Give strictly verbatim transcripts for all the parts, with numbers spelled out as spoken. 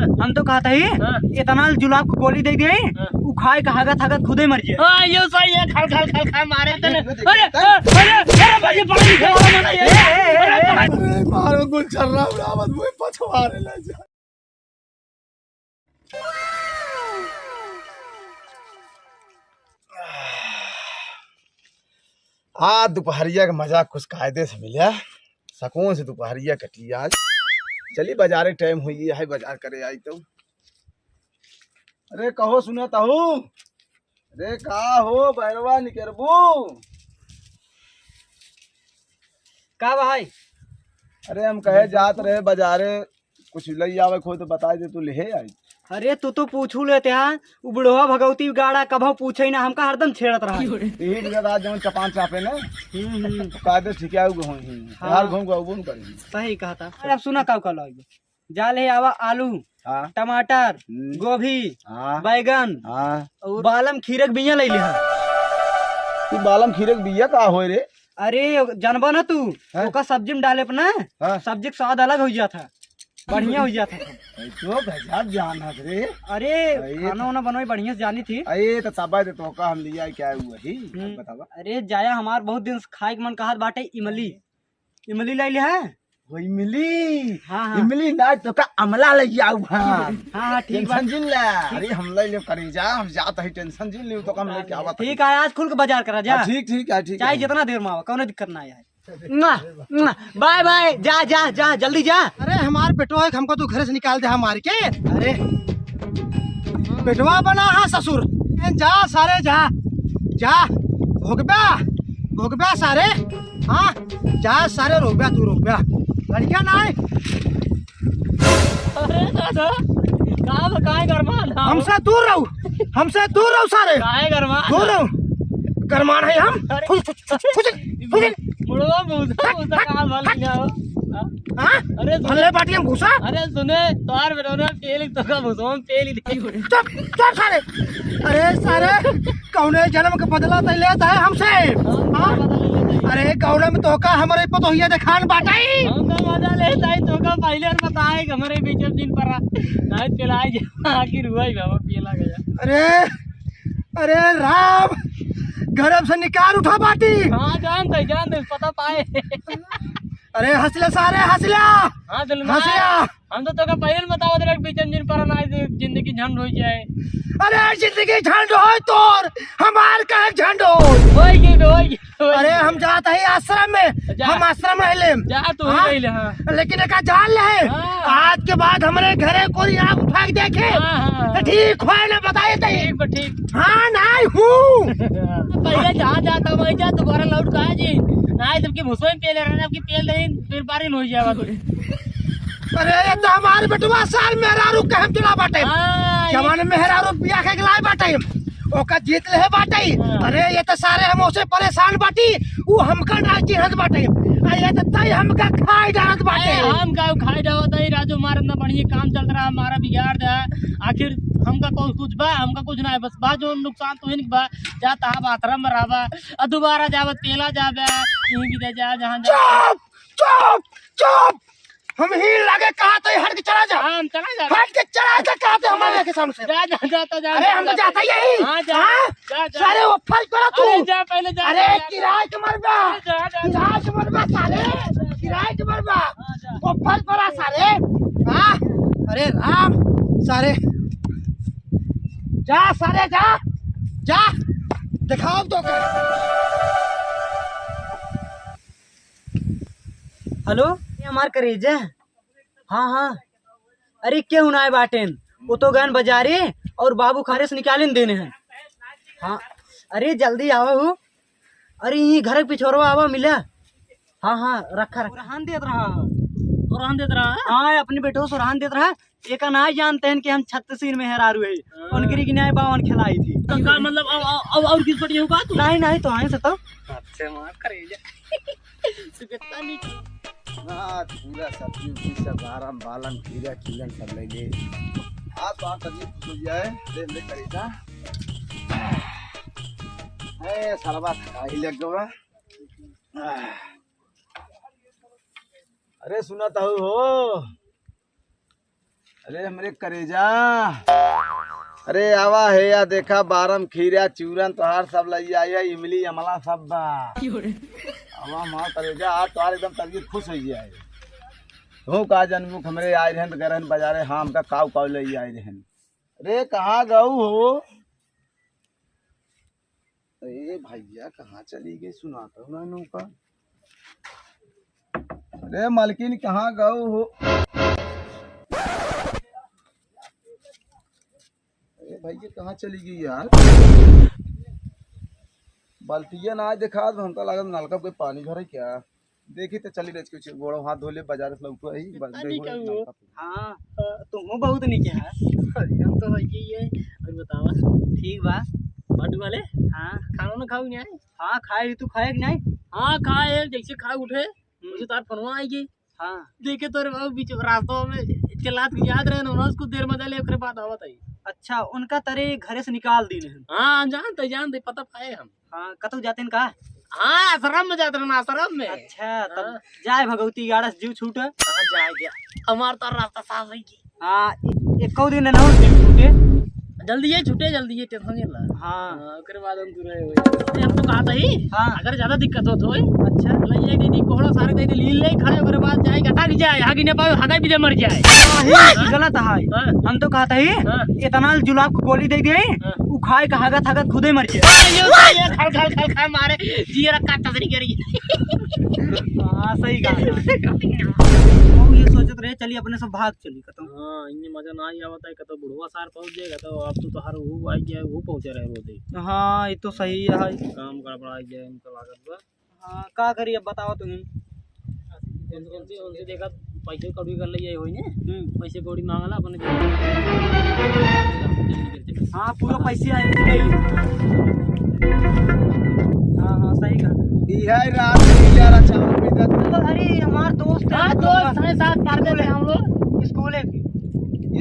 हम तो कहत ही, हाँ। इतना जुलाब को गोली दे दे, हाँ। उ खाए का हगत हगत खुदे मर जाए। हाँ, यो सही है, खल खल खल खल मारे तने। अरे, अरे, अरे, अरे, भाई, ये पकड़, ये पकड़, ये पकड़। अरे, मारो गुलछर्रा उड़ावत, मुझे पछवारे ले जा। आज दुपहरिया के मजा कुछ कायदे से मिला, सुकून से दुपहरिया कटी आज। चली, बाजारे टाइम हुई है, बाजार करे आई तो। अरे कहो, सुनत हूँ? अरे का हो बैरवा निकरबू? का भाई? अरे हम कहे जात रहे बाजारे, कुछ लई आवे को तो बताई दे, तू लेहे आई। अरे तू तो पूछू लेते हैं, उ बुढ़वा भगवती गाड़ा कभो पूछे ना, हमका हरदम छेड़त रहा। यही के बाद जौन चपान चापे ना, हम्म, हम्म। तो कायदे ठीक है, उ घूम ही। हाँ। यार घूम घूम घूम करी। सही कहता। अरे अब सुना का का लई? जा ले आवा आलू, हाँ। टमाटर, हम्म। गोभी, हाँ। बैगन, हाँ। और बालम खीरे के बिया ले लिहा। तू बालम खीरे के बिया का होए रे? अरे, जानबा ना तू, हैं? ओका सब्जी में डाले पे ना, हाँ। सब्जी के स्वाद अलग हो जाता है, बढ़िया हो जाता है। अरे, तो गजब जानत रे। अरे, अरे, खाना तो वाना बनवाई बढ़िया से जानी थी। अरे, तो तबे तो तोका हम लिया क्या हुआ ही? हम्म। बतावा। अरे, जाया हमार बहुत दिन से खाए के मन कहत बाटे इमली। इमली ले लिहा? वो इमली? हाँ, हाँ। इमली ना, तोका अमला ले आऊ, हाँ। हाँ, हाँ, ठीक बा। टेंशन जिन ले। ठीक। अरे, हम ले ले करेजा, हम जात ही, टेंशन जिन ले, तोका हम लेके आवत ही। ठीक है, आज खुल के बाजार करा जा। हाँ, ठीक, ठीक है, ठीक है। चाहे जितना देर में आवा, कौनो दिक्कत ना आए। ना, ना, बाय, बाय, जा, जा, जा, जल्दी जा। अरे, हमार बेटवा है, हमको तू घर से निकाल दे, हम मार के। अरे, बेटवा बना है ससुर। जा सारे, जा, जा, भोगबा, भोगबा सारे। हाँ, जा सारे, रोकबा तू, रोकबा। लड़किया ना है। अरे दादा, का बताए गरमान, हाँ। हमसे दूर रहो, हमसे दूर रहो सारे। काहे गरमान? दूर रहो। गरमान है हम। अरे। खुश, खुश, खुश, खुश। मुड़वा भूसा, भूसा का भल लिया हो? हाँ? अरे सुने। भले बाटी हम भूसा? अरे सुने, तोहार बेटौना पेल, तोका भूसा में पेल ही दे। चुप, चुप सारे। अरे सारे, कौने जन्म के बदला तै लेत है हमसे? हम हाँ? बदला लेत है। अरे कौने में तोका हमरे पतोहिया देखान बाटई? हम तो मजा लेत है, तोका पहिले बताए कि हमरे बीच में दिन परा। नहीं पिलाई जा, आखिर हुआ ही बाबा, पियला गया। अरे, अरे राम, गरब से निकाल उठा बाटी। हाँ, जान दे, जान दे, पता पाए। अरे हंसले सारे, हंसला। हाँ, दिल में हंसला। हम तो तोका पहिले बतावत रहे, बीच में दिन परा ना, जिंदगी झंड हो जाए। अरे जिंदगी झंड होई तोर, हमार काहे झंड होई? होई के, होई के, होई अरे के। हम जात ही आश्रम में, जा। हम आश्रम रह लेम। जा तू हाँ? रह ले, हाँ। लेकिन एका जान ले, हाँ। आज के बाद हमरे घरे कोई आँख उठा के देखे, हाँ, हाँ। तो ठीक होए ना बताए तई। ठीक बा, ठीक। हाँ, नहीं हूँ। पहिले जहाँ जाता वही जा, दोबारा लौट का जी। नहीं, जबकि भुसवा में पेल रहे, जबकि पेल नहीं, फिर बारिल हो जाएगा तो। अरे, ये तो हमार बेटवा सार मेहरारू के हम चला बाटे। हाँ, ये जवान मेहरारू बिया के लाए बाटे, ओका जीत ले बाटे। हाँ। अरे, ये तो सारे हम ओसे परेशान बाटी, उ हमका ना चिन्हत बाटे। आ, ये तो तई हमका खाए डालत बाटे। अरे, हम का खाए डालत है, राजू, हमारा इतना बढ़िया काम चलत रहा, हमारा बिगाड़ दे। आखिर हमका कुछ, कुछ बा, हमका कुछ ना है, बस बा जो नुकसान तो इनके बा, जा तहाँ बाथरूम में रहबा, आ दोबारा जाबा, पेला जाबा, यहीं भी दे जा, जहाँ जा। चुप! चुप! चुप! हम ही लगे कहा तो हट के चला जा। हाँ, हम चला जा। हट के चला जा कहा तो हमारे के सामने से। जा, जा, जा, तो जा, अरे, जा, हम तो जा। जाता ही यही। हाँ, जा, हाँ? जा, जा। सारे वो फल करो तू। अरे, जा, पहले जा, अरे, जा, जा। किराए के मरबा। जा, जा, जा। किराए के मरबा सारे। किराए के मरबा। हाँ, जा। वो फल करा सारे। हाँ? अरे राम, सारे। जा सारे, जा। जा। दिखाओ तो का। हेलो, ये हमार करेजा। हाँ, हाँ। अरे, केहू नाय बाटेन। वो तो गएन बाजारे और बाबू खारे से निकालिन देने हैं। हाँ, अरे, जल्दी आवा हो। अरे, ये घर के पिछोरवा आवा, मिला। हाँ, हाँ, रखा, रखा। ओरहन देत रहा। ओरहन देत रहा? हाँ, अपने बेटो से ओरहन देत रहा। एका नाय जानते हैं कि हम छत्तीस मेहरारू है। हाँ। उनकरी की नाय बावन खिलाई थी। तो का मतलब, अब, अब, अब और किस पटी होगा तू? नहीं, नहीं, तो आए से तो। अच्छे मार करेजा। सुगत्ता नहीं। हाँ, पूरा सब्जी उब्जी सब आराम बालन, खीरा खीरन सब ले ले। आज तो आप तकलीफ हो जाए, ले ले करेजा। ए, सरवा थकाई लग गवा। अरे सुनत हऊ हो? अरे हमरे करेजा, अरे आवा है या देखा, बारम, खीरा, चूरन तोहार सब लई आए है, इमली अमला सब बा। आवा हमार करेजा, आज तोहार एकदम तबीयत खुश होइ जाए। हो का जनबू, हमरे आए रहन त गए रहन बजारे, हाँ, हमका काऊ काऊ लई आए रहन। अरे कहाँ गऊ हो? अरे भैया, कहाँ चली गई? सुनाता हूँ ना नौका। अरे मालकिन, कहाँ गऊ हो? अरे भैया, कहाँ चली गई यार? बाल्टिया ना देखात, हमका लागत नलका पे पानी भरे क्या। देखी तो चली रच कुछ गोड़ो हाथ धो ले, बजारे से लौटो आई, बस पता नहीं देखो क्या एक हुआ। नलका पे। हाँ, अ, तुम बहुत नीचे है। अरे, हम तो है ही है। और बतावा, ठीक बा? बाटू वाले? हाँ। खाना ना खाऊ नहीं? हाँ, खाए, तू खाए कि नहीं? हाँ, खाए, जैसे खा उठे, हम्म। उसे तार फोनवा आई गई। हाँ। देखे तोरे बाबू बीच रास्ता में चिल्लात के याद रहे ना, उसको देर मजा ले, ओकरे बाद आवत आई। अच्छा, उनका तरे घरे से निकाल दीन है। हाँ, जानते, जानते, पता पाए हम। हाँ, कतौ जाते हैं का? हाँ, आश्रम में जाते हैं ना, आश्रम में। अच्छा, तब हाँ। जाए भगवती गाड़स जीव छूटे। हाँ, जाए गया। हमार तो रास्ता साफ है कि। हाँ, ए-, एको दिन ना हो जीव छूटे। जल्दी ये छूटे, जल्दी ये tension नहीं ला। हाँ। हाँ, ओकरे बाद हम दूर रहे हुए। अरे, हम तो कहा था ही, हाँ। अगर ज्यादा दिक्कत हो तो ही, अच्छा। ले ये दीदी कोहड़ा सारे दे दे, लील ले खड़े, ओकरे बाद जाए, गटा भी जाए, आगे नहीं पावे, हगा भी दे मर जाए। हाँ, ये गलत है। हाँ। हम तो कहा था ही, हाँ। इतना जुलाब को गोली दे दिए, हाँ। उ खाए का हगत हगत खुदे मर जाए। ये, ये, ये, खल, खल, खल, खल मारे, जिया रखा तसरी करी। हाँ, सही कहा। वो ये सोचत रहे, चलिए अपने सब भाग चली, कतौ। हाँ, इन्हें मजा ना ही आवता है, कतौ बुढ़वा सार पहुँच जाएगा, तो अब तो, तो हर वो आई गया, वो पहुँचे रहे रोज ही। हाँ, ये तो सही है। काम गड़बड़ा गया, इनका लागत बा। हाँ, का करी अब बताओ तुम। उनसे, उनसे, उनसे देखा, पैसे कौड़ी कर ले जाए होई ने। हम्म। पैसे कौड़ी मांगला अपने। हाँ, पूरा पैसे आए। हाँ, हाँ, सही कहा। इहे रात लीला रचावल विदा। अरे, हमार दोस्त है, हाँ, दोस्त है, साथ पढ़ते थे हम लोग। स्कूल है।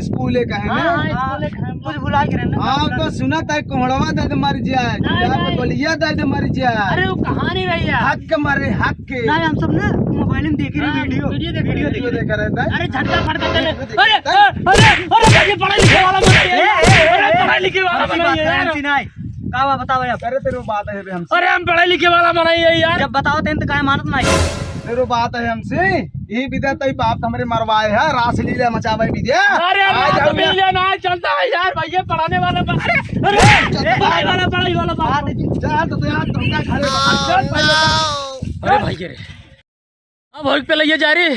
स्कूल है कहे हाँ, ना? हाँ, स्कूल है, हम लोग। कुछ भुला के रहना। हाँ, तो सुना था, कोहड़वा दर्द मर जाए, नहीं, नहीं। गोलिया दर्द मर जाए। अरे, वो कहानी रही है। हक मारे, हक के। नहीं, हम सब ना मोबाइल में देख रहे हाँ, वीडियो। वीडियो देख रहे, वीडियो वीडियो देख रहे। देख रहे थे। अरे, झटका फटका चले। वीडियो देख अरे, रहे थे। अरे, अरे, अरे, ये पढ़े लिखे वाला बनाइए ए, यार। ए, ए, अरे, ए, पढ़े लिखे वाला ऐसी बनाइए बात है, यार। ऐसी नहीं। का बा, बताओ यार। अरे, तेरे बात है बे हमसे। अरे, हम पढ़े लिखे वाला बनाइए यार। जब बताओ तेन तो काहे मानत नहीं। तेरे बात है हमसे। ई विद्या तई बाप हमरे मरवाए है, रास लीला मचावे विद्या। अरे, आ रास जाओ लीला ना चलता है यार, भैया पढ़ाने वाला बा-, अरे, अरे, ए, पढ़ाई वाला, पढ़ाई वाला बा-, जा तो, जा तो, जा तो, जा तो, जा तो। अरे भाई रे, अब होई पे लइया जा रे,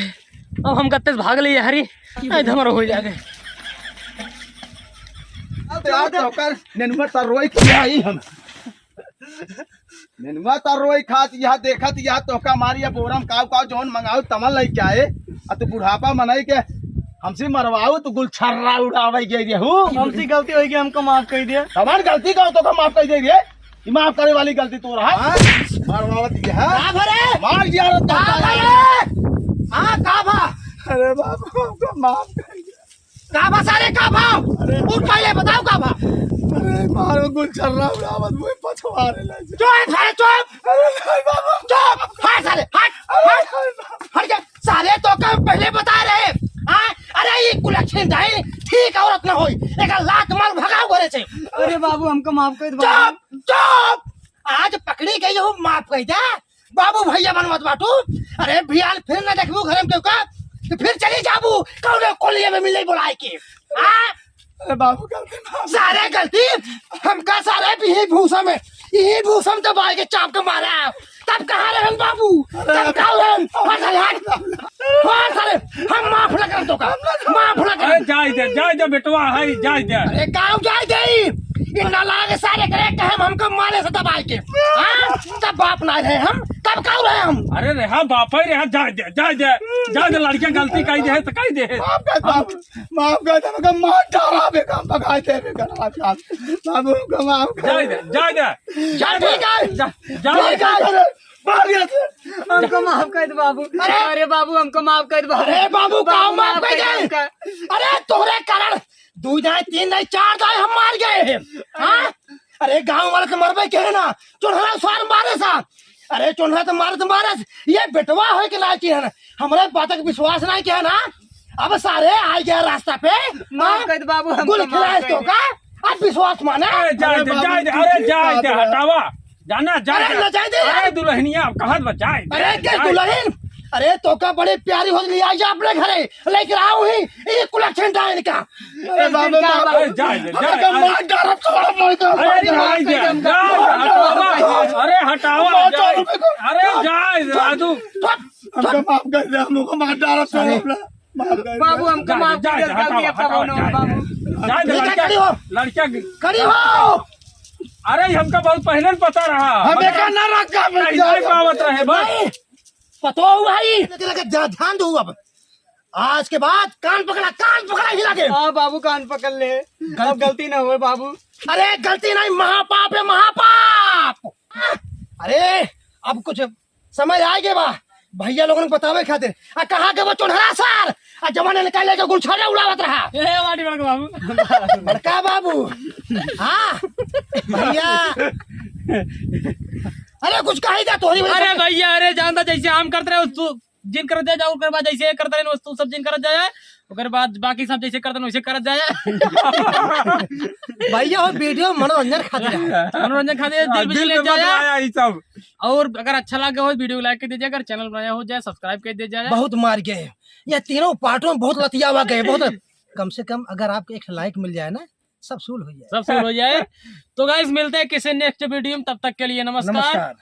अब हम कत्ते से भाग लइया हरी, नहीं तो हमारा हो जाएगा। अब यार तो कर नेनुआ तरोई किया ही हम। नेनुआ तरोई खात यह देखत यह तोहका मारी, अब बोरम काव काव जौन मंगाऊ तमन लइके आए। आ तू बुढ़ापा मनई के हमसे मरवाऊ, तू गुलछर्रा उड़ावे गई रहू। हमसे गलती होई गई, हमको माफ कर दिया। हमार गलती का तोहका माफ कर दे रे? ई माफ करे वाली गलती तो रहा। हाँ? मरवावत यह है। का भरे? मार दिया रे का तोहका। भरे? हाँ, का भा? अरे बाबू, हमको माफ कर दिया। का बा सारे, का बा? अरे। उठ पहले बताओ का बा? अरे मारो गुलछर्रा उड़ावत मुझे पछवारे ले जा। चुप है सारे, चुप। अरे नहीं बाबा। चुप, हट सारे, हट, अरे हट। नहीं बाबा। हट जा। सारे तोका पहले बता रहे। हाँ? अरे ये कुलक्षणी दाई ठीक औरत ना होई। एक लात मार भगाओ घरे से। अरे बाबू हमको माफ कर दो बाबू। चुप, चुप। आज पकड़ी गई हो, माफ कर दे। बाबू भैया बनवत बाटू। अरे बिहान फिर न देखबू घर में केहू का, तो फिर चली जाबू कौनो कोलिया में मिले बुलाए के। हाँ? अरे बाबू गलती माफ। सारे गलती हमका सारे यही भूसा में, यही भूसा में दबाए के चाप के मारा। तब कहाँ रहन बाबू? तब का रहन? हट सारे, हट। हट सारे, हम माफ न करब तोका। माफ न करब। अरे जाए दे, जाए दे बेटवा, है जाए दे। अरे गाँव जाए दे। ये नालायक सारे करे कहे हम हमको मारे से दबाए के। हाँ? तब बाप ना रहे हम, तब का रहे हम? अरे रे हाँ, बाप ही रे हाँ, जाए दे, जाए दे, जाए दे, लड़के गलती कही दे, तो कही दे। माफ कर बाबू, माफ कर दे, हमको मार डाला बे, काम पकाए दे बे, गलत बात। बाबू हमको माफ कर। जाए दे, जाए दे। जा ठीक है। जा, जा। ठीक है। मार दिया से। हमको माफ कर दे बाबू। अरे। अरे बाबू हमको माफ कर दे बाबू। अरे बाबू, हमको माफ कर दे। अरे तोरे कारण दू दाई, तीन दाई, चार दाई हम मार गए हैं। हाँ? अरे गाँव वाले तो मरबे के है ना, चोन्हरा सार मारे सा। अरे चोन्हरा तो मारे तो मारे, ये बेटवा होए के लायक है ना, हमारे बात का विश्वास नहीं किया ना। अब सारे आ गया रास्ता पे। माफ हाँ? कर दे बाबू, हमको गुल माफ खिलाए कर तो दे। का? अब विश्वास माने? अरे जाए अरे दे, बाबू, जाए दे, ठीक अरे है, जाए बात दे, है। हटावा। जाना, जाए अरे दे। ना जाए दे अरे यार। दुल्हनिया, अब कहाँ बा, जाए दे, अरे के जाए दे। दुल्हन? अरे तो का बड़ी प्यारी हो लिया जा अपने घरे, लेकर आओ ही, ये कुलक्षण था इनका। अरे बाबू, इनका माफ बाबू। अरे जाए दे, अरे जाए, का अरे। मार डालब तो बड़ा मार डालब। अरे जाए दे, जाए दे, हटावा। अरे हटावा, मार जाए। डालब तो। अरे जाए दे, राजू। हमको माफ कर दे, हमको मार डालब तो अरे। अपना। माफ कर दे। बाबू, हमको जा, माफ जा, कर दे, जा, गलती हटाओ, अब कबो हटाओ, ना हो, जा, बाबू। जा। जा, जा, लड़का, लड़का, खड़ी हो। लड़का। खड़ी हो। अरे, हमका बहुत पहिले न पता रहा। हम मगर एका ना रखा, हम नहीं, जा, नहीं पावत रहे, बस। नहीं, पतो हुआ ही। लेकिन, लेकिन ध्या-, ध्यान दो अब। आज के बाद कान पकड़ा, कान पकड़ा हिला के। हाँ, बाबू, कान पकड़ ले। अब गलती गलती ना होए, बाबू। अरे, गलती नहीं, महापाप है, महापाप। अरे, अब कुछ समय आए के बा भैया लोगन के बतावे खातिर। आ कहाँ के वो चोन्हरा सार? आ जवान निकाल लेके गुलछर्रा उड़ावत रहा। ए, वाटी बड़का बाबू। बड़का बाबू। हाँ। भैया। अरे कुछ कही जा तोहरी वजह अरे से। भैया, अरे जानता जैसे हम करत रहे, तू जिन करत जाए, ओकर बाद जैसे करत रहे, तू सब जिन करत जाए, ओकर बाद बाकी सब जैसे करत रहे, वैसे करत जाए। भैया, वो वीडियो मनोरंजन खातिर है। मनोरंजन खातिर हाँ, दिल दिल पे ले पे मत जाए। लाया ई सब। और अगर अच्छा लगे हो, वीडियो को like कर दीजिए, अगर चैनल बनाया हो जाए, सब्सक्राइब कर दीजिए। बहुत मार के है। ये तीनों पार्टों में बहुत लतियावा गए, बहुत। कम से कम अगर आपको एक लाइक मिल जाए ना, सब सूल हो जाए। सब सूल हो जाए। तो गाइस, मिलते हैं किसी नेक्स्ट वीडियो में, तब तक के लिए नमस्कार। नमस्कार।